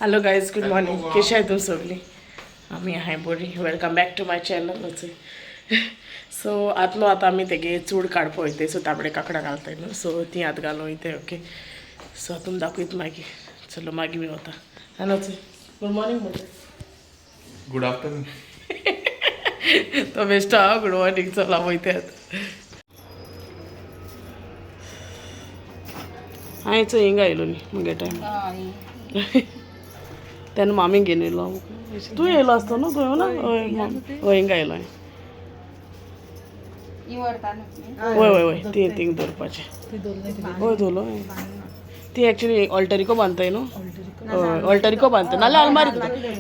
Hello guys, good morning. कशी आहे तुम सगळी? आमी हाय बरी. Welcome back to my channel. So आतां न्हू आतां आमी तेगे चूड काडपा वयताय. सो तांबडे काकडां घालताय न्हू, सो ती आतां घालूं वयताय. ओके, सो आतां तुमी दाखयता मागीर. चलो मागीर मी वता. आनी गुड मॉर्निंग म्हणटा. Good afternoon. तो बेश्टो हांव गुड मॉर्निंग. चला वयताय आतां. हांवें चोय हिंगा येयलो न्ही मुगे टायम तेन्ना मामी घेवन येयलो. तूं येयलो आसतो न्हू? तूं येवना? हय हय, हिंगा येयलो हांवें. हय हय हय, ती थिंग दवरपाचें. हय, दवरलो. ती एक्चुली ऑल्टरिको बांदताय न्हू. हय, ऑल्टरिको बांदता नाल्यार आलमारी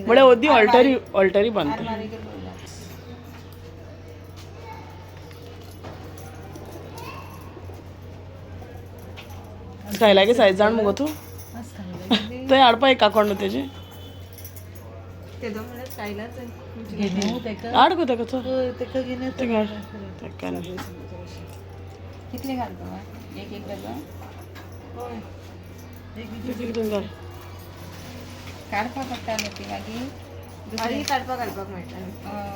म्हळ्यार ओद्दी ऑल्टरी ऑल्टरी बांदता. स्कायलागे सायज जाण मुगो तूं. थंय हाडपा एक काकोड न्हू तेजें. हाड गो तेका, चल तेका हाड. तेका न्ही. कितले घालतो? एक एक डझन. कितले घाल. काडपा पडटा न्हू ती मागीर. मागीर काडपाक घालपाक मेळटा न्हू. हय.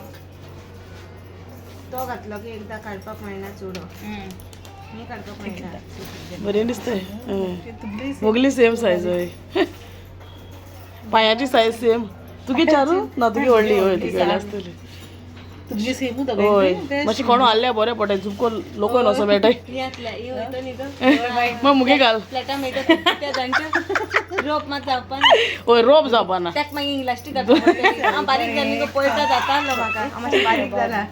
तो घातलो की एकदां काडपाक मेळना चुडो. हे काडपाक मेळना. बरें दिसतंय. हय, मोगली सेम सायज. हय, पांयाची सायज सेम. तुगे चारू ना, तुगे व्हडली. हय, तुगे व्हडली आसतली. तुमची सेम. हय, मातशें कोण आहल्या बरें पडटा. झुमको लोक न्हू मेळटाय. ही घातल्या ही वयतो न्ही तो. मग मुगे घाल. फ्लॅटा मेळटा त्या जाणच्या रोप मात जावपा ना. हय, रोप जावपा ना. ताका मागीर इलास्टीक घालपा पडटली. हांव बारीक जालें न्ही गो, पळयता जातालो म्हाका. हांव मातशें बारीक जाला.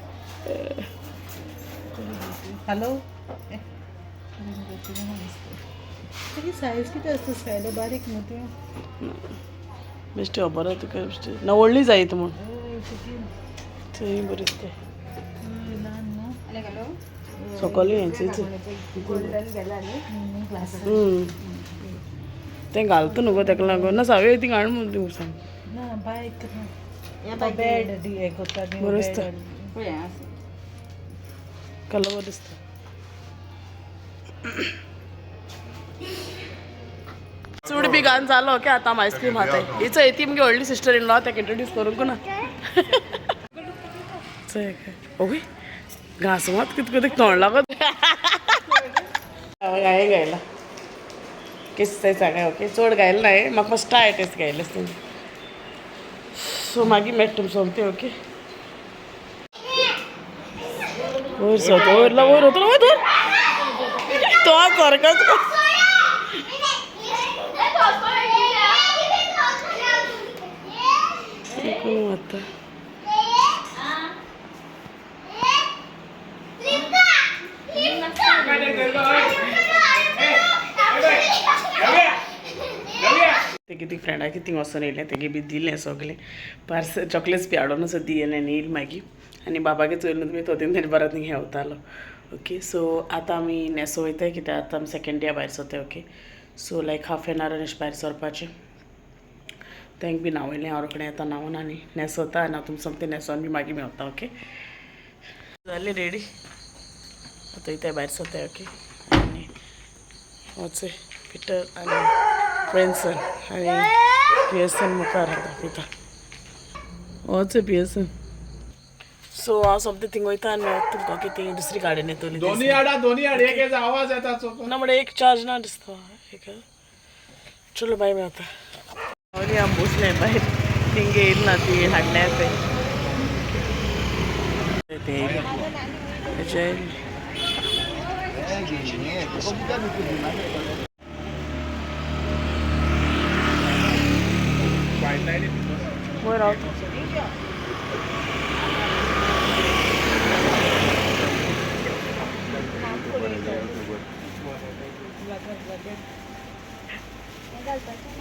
हॅलो, तेजी सायज कितें आसता? स्कायला बारीक न्हू ती. बेश्टी खबर आहा तुका. बेश्टी ना, व्हडली जायत म्हूण. थंय बरी दिसता. ल्हान न्हू. आनी घालू. सकयल हेंच. गोल्डन गेला न्ही. तें घालता न्हू गो, तेका लागून ना सावे ती घाल म्हूण सांग. ना बायक ना. हे तो बेड हें करता. बरो दिसता. पळय आसा. कलर बरो दिसता. चूड बी घालून जालो. ओके, आतां आमी आयस्क्रीम खाताय. ही चोय, ती मुगे व्हडली सिस्टर इन लॉ. ताका इंट्रोड्यूस करूंक ना. चोय, ओय घांस मात कितें कितें तोंड लागत. हांवें गायला केस सांगाय. ओके, चड गायलें ना हांवें. म्हाका मातसो टायट टेस्ट गायलें आसतना. सो मागीर मेळटा तुमकां सोमतें. ओके, वयर सोत वयर वयर वतलो वयर धर तो सारकोच. कोण वता? तेगे ती फ्रेंडा कितें वचोन येयलें, तेगे बी दिलें सगळें पार्सल, चॉकलेट्स बी हाडून सो दिलें आनी येयल मागीर. आनी बाबागे चोयलें तुमी, तो तेणी बरात हेवतालो. ओके, सो आतां आमी न्हेसो वयताय कित्याक आतां आमी सेकेंड डे भायर सरताय. Okay, so like half an our अशें भायर सरपाचें. तेंक बी न्हांवयलें हांव रोखडें. आतां न्हांवन आनी न्हेसोता आनी हांव तुमकां सोमतें न्हेसोन बी मागीर मेवता. ओके, जालें रेडी. आतां वयताय भायर सरताय. ओके, आनी वचय पिटर आनी प्रिन्सन आनी पियर्सन मुखार दाखयता. वचय पियर्सन. सो हांव सोमतें थिंग वयता आनी तुमकां कितें दुसरी गाडयेन येतली. दोन्ही आडा दोन्ही आड एक आवाज येता चोप. ना म्हणजे एक चार्ज ना दिसता एक. चलो बाय, मेवता. आनी आमी बसले भायर. थिंग येयल ना, ती हाडल्या ते ते येयले. हेजे येयले. वयर रावता. घालपाचें.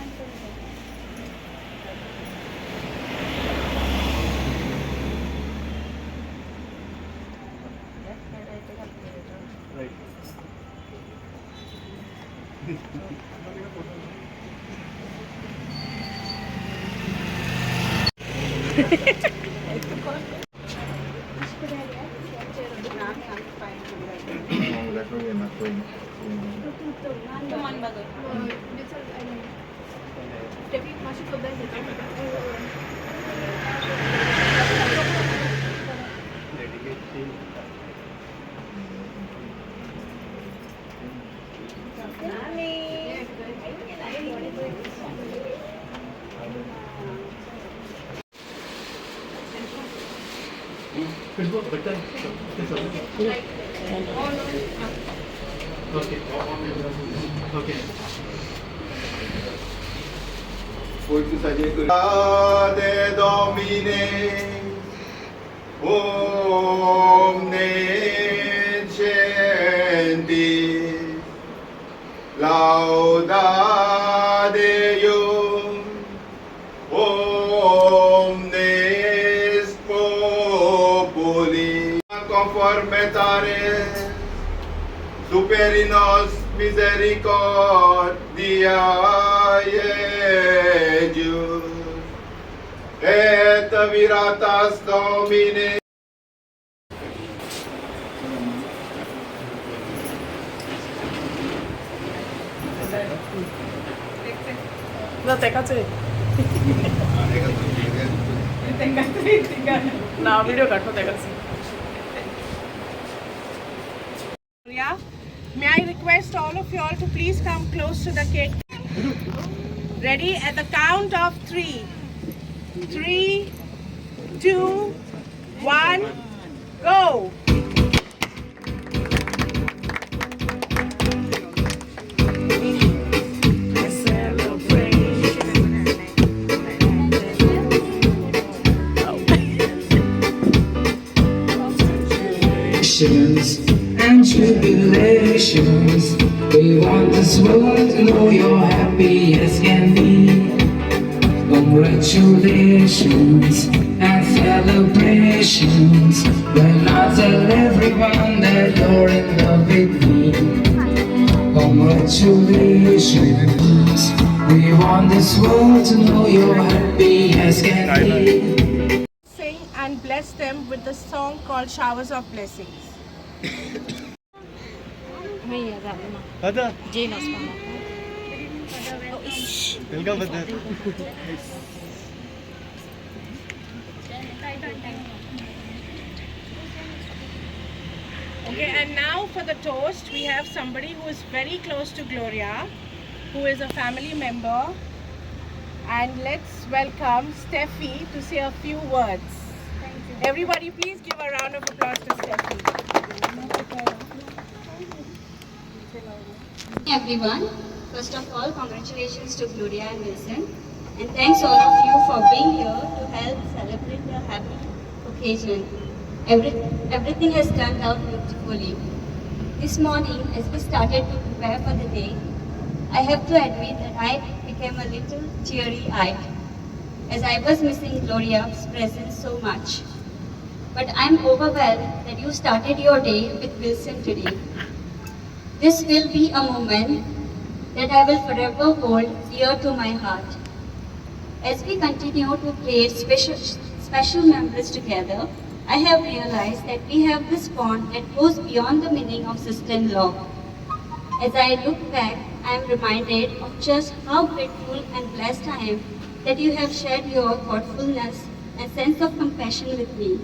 Okay. De Domine omne genti lauda Deum omnes populi conformitare superi nos misericordia eius et viratas Domine. ना तेकाच ना व्हिडिओ काढतो तेकाच. Yeah. May I request all of you all to please come close to the cake. Ready? At the count of 3. 3, 2, 1, go! And tribulations, we want this world to know you're happy as can be. Congratulations and celebrations. When I tell everyone that you're in love with me. Congratulations, we want this world to know you're happy as can be. Sing and bless them with the song called Showers of Blessings. Okay, and now for the toast, we have somebody who is very close to Gloria, who is a family member. And let's welcome Steffi to say a few words. Thank you. Everybody, please give a round of applause to Steffi. Everyone, first of all, congratulations to Gloria and Wilson, and thanks all of you for being here to help celebrate the happy occasion. Everything has turned out beautifully. This morning, as we started to prepare for the day, I have to admit that I became a little teary-eyed, as I was missing Gloria's presence so much. But I'm overwhelmed that you started your day with Wilson today. This will be a moment that I will forever hold dear to my heart. As we continue to create special memories together, I have realized that we have this bond that goes beyond the meaning of sister-in-law. As I look back, I am reminded of just how grateful and blessed I am that you have shared your thoughtfulness and sense of compassion with me.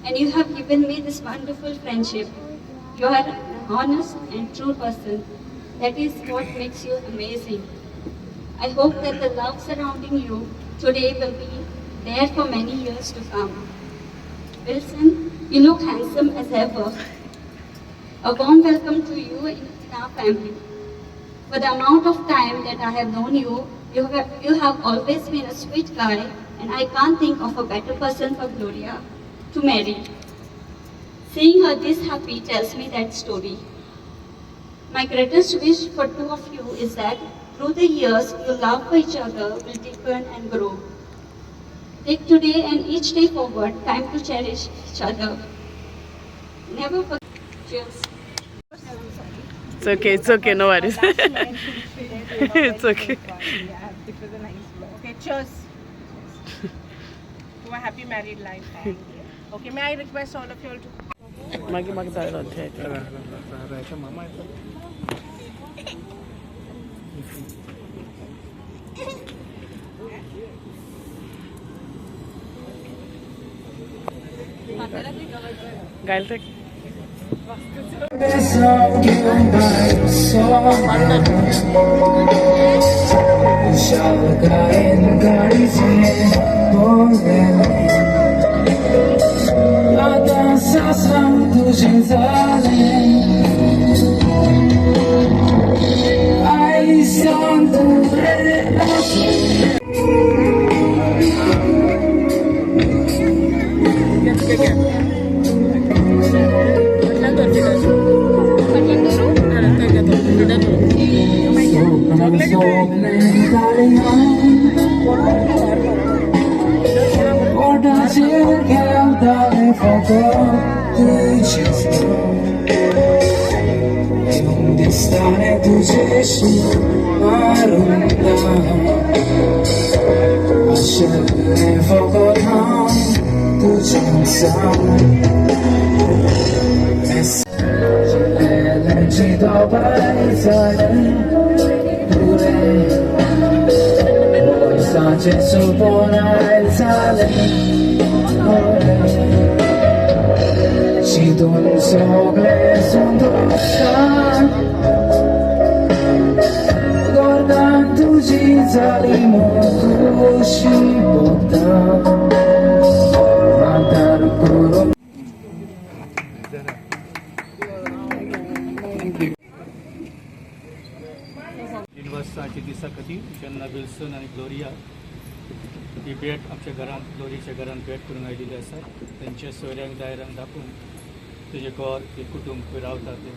And you have given me this wonderful friendship. You are an honest and true person. That is what makes you amazing. I hope that the love surrounding you today will be there for many years to come. Wilson, you look handsome as ever. A warm welcome to you in our family. For the amount of time that I have known you, you have always been a sweet guy, and I can't think of a better person for Gloria to marry. Seeing her this happy tells me that story. My greatest wish for two of you is that through the years, your love for each other will deepen and grow. Take today and each day forward time to cherish each other. Never forget. Cheers. It's okay, no worries. It's okay. Okay, cheers. To a happy married life. Okay, may I request all of you all to मागे मागे जायला. घाल ते. दिनवासाच्या दिसा खातीर जेन्ना Wilson आनी Gloria ही भेट आमच्या घरांत, ग्लोरियाच्या घरांत भेट करूंक आयिल्ली आसा. तेंच्या सोयऱ्यांक दायऱ्यांक दाखोवन तेजें घर, तें कुटूंब खंय रावता तें,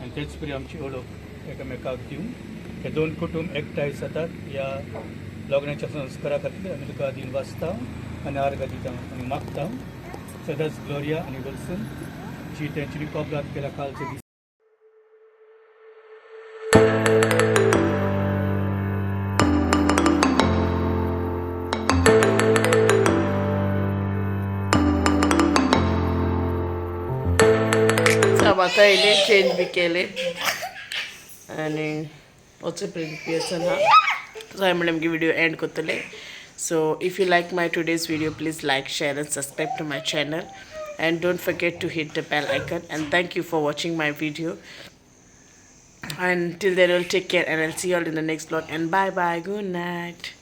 आनी तेच परी आमची वळख एकामेकाक दिवन हे दोन कुटूंब एकठांय जातात ह्या लग्नाच्या संस्कारा खातीर आमी तुका दिनवासता आनी आर्गां दिता आनी मागता सदांच ग्लोरिया आनी विल्सन जी तेंच्यांनी कबलात केल्या कालचे दीस. आतां येयले, चेंज बी केले आनी वचून प्रिपेरेशन आहा. सो हांवें म्हणलें मागीर व्हिडियो एंड करतले. So if you like my today's video, please like, share and subscribe to my channel, and don't forget to hit the bell icon. And thank you for watching my video. And till then, I'll take care and I'll see you all in the next vlog. And bye bye, good night.